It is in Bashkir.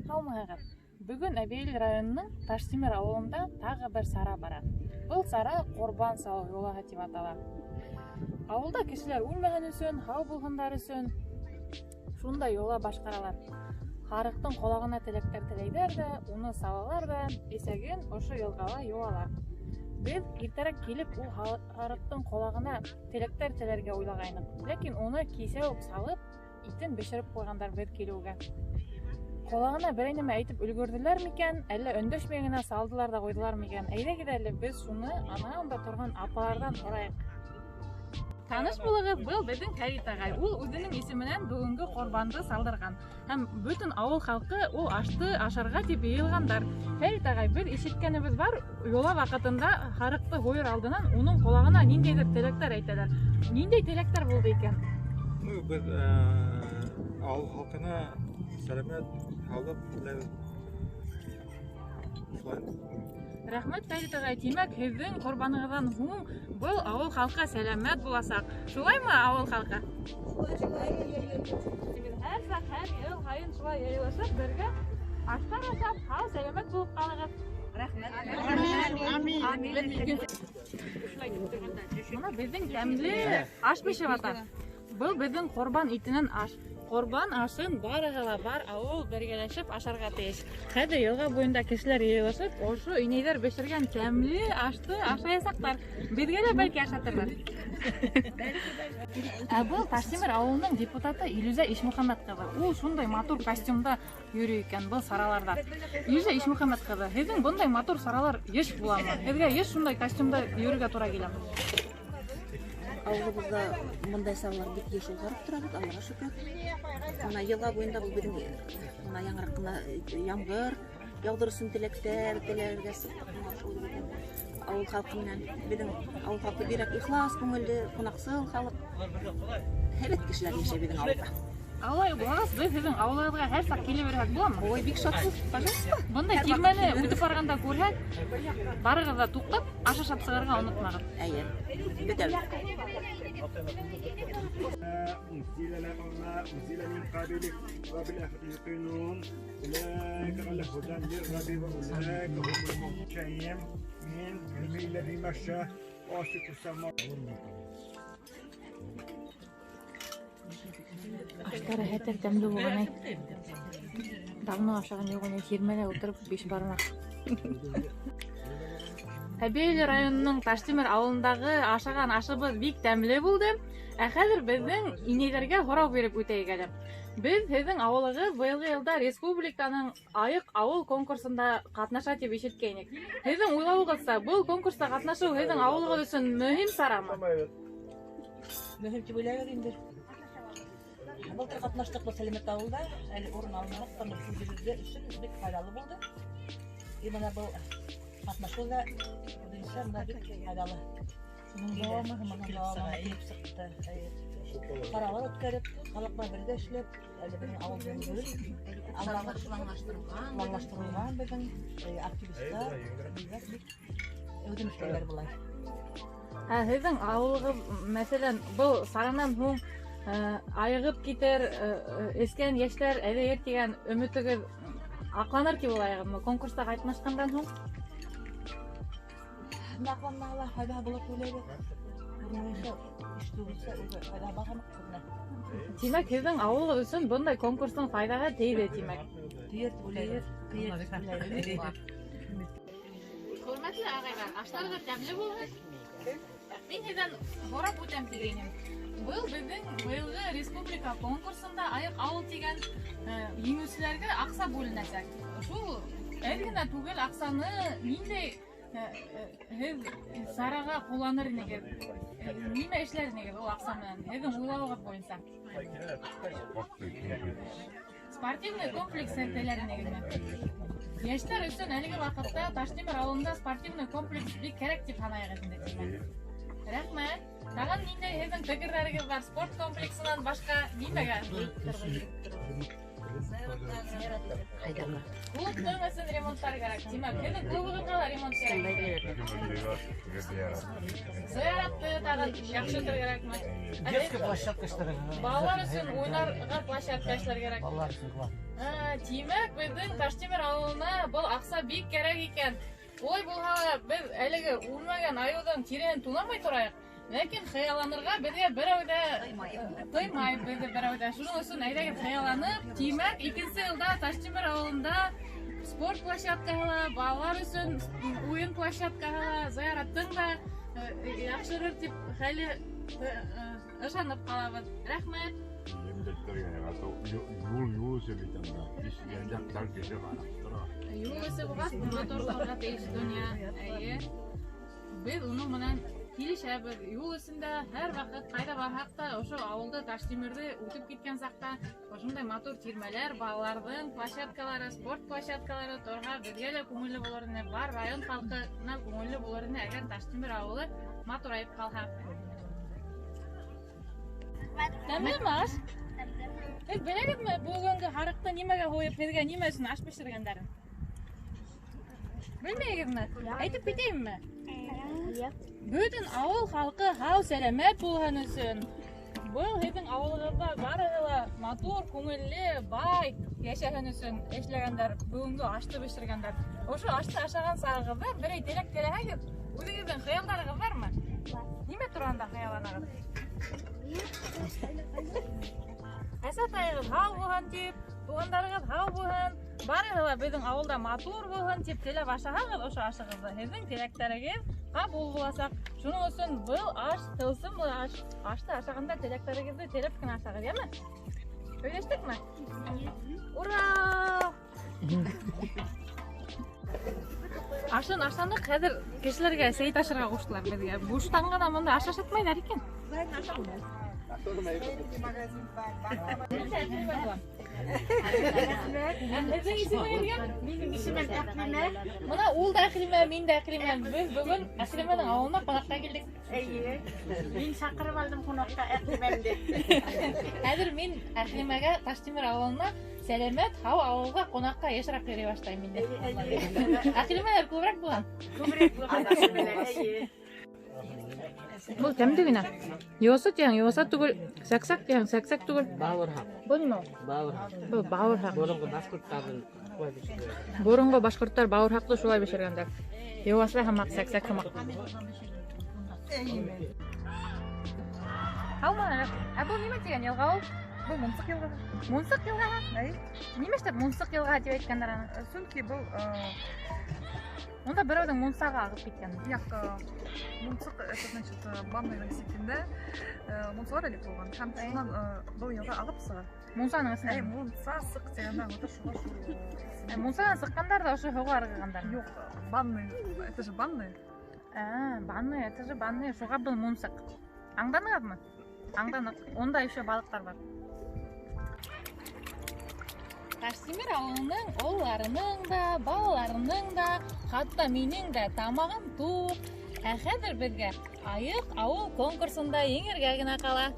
Һаумыһығыҙ! Бөгөн Әбйәлил районының Таштимер ауылында тағы бер сара бара. Был сара ҡорбан салыу йолаһы тип атала. Ауылда кешеләр үлмәһен өсөн, һау булһындар өсөн шундай йола башҡаралар. Һарыҡтың ҡолағына теләктәр теләйҙәр ҙә, уны салалар ҙа, эсәген ошо йылғала йыуалар. Беҙ иртәрәк килеп ул һарыҡтың ҡолағына теләктәр теләргә уйлағайныҡ. Ләкин уны кисә үк салып, итен бешереп ҡуйғандар беҙ килеүгә. Ҡолағына берәй нәмә әйтеп өлгөрҙөләр микән, әллә өндәшмәй генә салдылар ҙа ҡуйҙылар микән? Әйҙәгеҙ әле беҙ шуны ана торған апаларҙан һорайыҡ. Таныш булығыҙ, был беҙҙең Фәрит ағай. Ул үҙенең исеменән бөгөнгө ҡорбанды салдырған. Һәм бөтөн ауыл халҡы ул ашты ашарға тип йыйылғандар. Фәрит ағай, беҙ ишеткәнебеҙ бар, йола ваҡытында һарыҡты һуйыр алдынан уның ҡолағына ниндәйҙер теләктәр әйтәләр. Ниндәй теләктәр булды икән? Ну, беҙ ауыл халҡына сәләмәт һаулыҡ теләйбеҙ. Шулай. Рәхмәт, Фәрит ағай. Тимәк, һеҙҙең ҡорбанығыҙҙан һуң был ауыл халҡы сәләмәт буласаҡ. Шулаймы, ауыл халҡы? Һәр саҡ, һәр йыл һайын шулай йыйылышып, бергә аштар ашап, һау сәләмәт булып ҡалығыҙ. Рәхмәт. Бына беҙҙең тәмле аш бешеп ята. Был беҙҙең ҡорбан итенән аш. Ҡорбан ашын барыһы ла бар ауыл бергәләшеп ашарға тейеш. Хәҙер йылға буйында кешеләр йыйылышып, ошо инәйҙәр бешергән тәмле ашты ашаясаҡтар. Беҙгә лә бәлки ашатырҙар. Ә был Таштимер ауылының депутаты Илүзә Ишмөхәмәт ҡыҙы. Ул шундай матур костюмда йөрөй икән был сараларҙа. Илүзә Ишмөхәмәт ҡыҙы, һеҙҙең бындай матур саралар йыш буламы? Һеҙгә йыш шундай костюмда йөрөргә тура киләме? Ауылыбыҙҙа бындай саралар бик йыш уҙғарып торабыҙ, Аллаға шөкөр. Бына йылға буйында был беҙҙең бына яңыраҡ ҡына ямғыр яуҙыр өсөн теләктәр теләргә сыҡтыҡ бына ошо үҙебеҙҙең ауыл халҡы менән. Беҙҙең ауыл халҡы бигерәк ихлас күңелле, ҡунаҡсыл халыҡ. Һәйбәт кешеләр йәшәй беҙҙең ауылда. Алай булғас, беҙ һеҙҙең ауылығыҙға һәр саҡ килә бирһәк буламы? Ой, бик шатбыҙ, пожалуйста. Бындай Һәр ваҡыт тирмәне килер. үтеп барғанда күрһәк, барығыҙ ҙа туҡтап, аш ашап сығырға онотмағыҙ. Эйе, көтәбеҙ. أنزل لك وما أنزل من قبلك وبالآخرة يوقنون أولئك على هدى من ربهم وأولئك هم المهتدون من علم الذي مشى واثق السماء. Аштары хәтәр тәмле булған, әй. Давно ашаған юҡ ине, тирмәлә ултырып бишбармаҡ. Әбйәлил районының Таштимер ауылындағы ашаған ашыбыҙ бик тәмле булды. Ә хәҙер беҙҙең инәйҙәргә һорау биреп үтәйек әле. Беҙ һеҙҙең ауылығыҙ быйылғы йылда республиканың айыҡ ауыл конкурсында ҡатнаша тип ишеткәйнек. Һеҙҙең уйлауығыҙса, был конкурста ҡатнашыу һеҙҙең ауылығыҙ өсөн мөһим сарамы? Мөһим тип уйлайбыҙ инде. Былтыр ҡатнаштыҡ был сәләмәт ауылда, әле урын алманыҡ, бына үҙебеҙгә өсөн бик файҙалы булды. И бына был ҡатнашыу ҙа үҙенсә бына бик файҙалы. Шуның дауамы, дауамы килеп сыҡты. Эйе. Саралар үткәреп, халыҡ менән бергә эшләп, әле беҙҙең ауыл планлаштырылған беҙҙең активистлар, бигерәк бик әүҙем эшләйҙәр былай. Ә һеҙҙең ауылығыҙ, мәҫәлән, был саранан һуң айығып китер, эскән йәштәр әҙәйер тигән өмөтөгөҙ аҡланыр тип уйлайығыҙмы конкурста ҡатнашҡандан һуң? Аҡланмаһа ла файҙаһы булыр тип уйлайбыҙ. Күренеүенсә, ишетеүенсә, үҙе файҙаһы бар һымаҡ күренә. Тимәк, һеҙҙең ауылығыҙ өсөн бындай конкурстың файҙаһы тейҙе, тимәк. Тейер тип уйлайбыҙ. Тейер тип уйлайбыҙ. Хөрмәтле ағайҙар, аштарығыҙ тәмле булһын. Мин һеҙҙән һорап үтәм тигәйнем. Был беҙҙең быйылғы республика конкурсында айыҡ ауыл тигән еңеүселәргә аҡса бүленәсәк. Шул әҙ генә түгел аҡсаны ниндәй һеҙ сараға ҡулланыр инегеҙ? Нимә эшләр инегеҙ ул аҡса менән? Һеҙҙең уйлауығыҙ буйынса. Спортивный комплекс теләр инегеҙме? Йәштәр өсөн әлеге ваҡытта Таштимер ауылында спортивный комплекс бик кәрәк тип һанайығыҙ инде, тимәк. Рәхмәт. Тағын ниндәй һеҙҙең фекерҙәрегеҙ бар? Спорт комплексынан башҡа нимәгә? Клубтың өсөн ремонттар кәрәк. Тимәк, һеҙҙең клубығыҙға ла ремонт кәрәк. Зыяратты тағы яҡшыртыр кәрәкме? Детская площадка эшләргә. Балалар өсөн уйнарға площадка эшләр кәрәк. Балалар өсөн класс. Тимәк, беҙҙең Таштимер ауылына был аҡса бик кәрәк икән. Улай булһа ла, беҙ әлеге үлмәгән айыуҙың тиреһен тунамай торайыҡ. Ләкин хыялланырға беҙгә берәү ҙә тыймай беҙҙе берәү ҙә. Шуның өсөн әйҙәгеҙ хыялланып, тимәк, икенсе йылда Таштимер ауылында спорт площадкаһы ла, балалар өсөн уйын площадкаһы ла, зыяраттың да яҡшырыр тип хәле ышанып ҡалабыҙ. Рәхмәт. Юл юл үҫеп бит анда. Яҡтар кеше ҡарап тора. Юл үҫеп булғас, матур булырға тейеш донъя. Эйе. Беҙ уның менән килешәбеҙ. Юл эсендә һәр ваҡыт ҡайҙа барһаҡ та, ошо ауылды Таштимерҙе үтеп киткән саҡта ошондай матур тирмәләр, балаларҙың площадкалары, спорт площадкалары торһа, беҙгә лә күңелле булыр ине. Бар район халҡына күңелле булыр ине, әгәр Таштимер ауылы матурайып ҡалһа. Тәмлеме аш? Һеҙ беләгеҙме бөгөнгө һарыҡты нимәгә һуйып, һеҙгә нимә өсөн аш бешергәндәрен? Белмәйһегеҙме? Әйтеп китәйемме? Бөтөн ауыл халҡы һау сәләмәт булһын өсөн. Был һеҙҙең ауылығыҙҙа барыһы ла матур, күңелле, бай йәшәһен өсөн эшләгәндәр, бөгөнгө ашты бешергәндәр. Ошо ашты ашаған сағығыҙҙа берәй теләк теләһәгеҙ, үҙегеҙҙең хыялдарығыҙ бармы? Нимә тураһында хыялланағыҙ? Әсәтайығыҙ һау булһын тип, туғандарығыҙ һау булһын, барыһы ла беҙҙең ауылда матур булһын тип теләп ашаһағыҙ ошо ашығыҙҙы, һеҙҙең теләктәрегеҙ ҡабул буласаҡ. Шуның өсөн был аш тылсымлы аш. Ашты ашағанда теләктәрегеҙҙе теләп кенә ашағыҙ, йәме? Һөйләштекме? Ура! Ашын ашаныҡ, хәҙер кешеләргә сәй ташырға ҡуштылар беҙгә. Буштан ғына бында аш ашатмайҙар икән. Һеҙҙең исемегеҙ кем? Минең исемем Әҡлимә. Бына ул да Әҡлимә, мин дә Әҡлимә. Беҙ бөгөн Әҡлимәнең ауылына ҡунаҡҡа килдек. Эйе. Мин саҡырып алдым ҡунаҡҡа Әҡлимәмде. Хәҙер мин Әҡлимәгә Таштимер ауылына сәләмәт, һау ауылға ҡунаҡҡа йышыраҡ йөрөй башлайым инде. Әҡлимәләр күберәк булған. Күберәк булған Әҡлимәләр, эйе. Был тәмле генә. Йоса тиһәң, йоса түгел, сәксәк тиһәң, сәксәк түгел. Бауырһаҡ. Был нимә ул? Бауырһаҡ. Был бауырһаҡ. Боронғо башҡорттарҙың шулай бешергән. Боронғо башҡорттар бауырһаҡты шулай бешергәндәр. Йыуаса һымаҡ, сәксәк һымаҡ. Һаумы? Ә был нимә тигән йылға ул? Был Мунсыҡ йылғаһы. Мунсыҡ йылғаһы? Әй. Нимә эшләп Мунсыҡ йылғаһы тип әйткәндәр аны? Сөнки был, Унда берәүҙең мунсаға ағып киткән. Юҡ, мунсыҡ, это значит, ванныйҙың ситендә, мунсалар элек булған. Һәм шунан, был йылға ағып сыға. Мунсаның эсенән? Әй, мунса сыҡ тигәндә, аңлата шуға шул. Мунсанан сыҡҡандар ҙа ошо һыуға ырғығандар. Юҡ, ванный, это же ванны. А, ванны, это же ванны, шуға был мунсыҡ. Аңданығыҙмы? Аңданыҡ. Унда еще балыҡтар бар. Таштимер ауылының ололарының да, балаларының да, хатта минең дә тамағым туҡ. Ә хәҙер беҙгә Айыҡ ауыл конкурсында еңергә генә ҡала.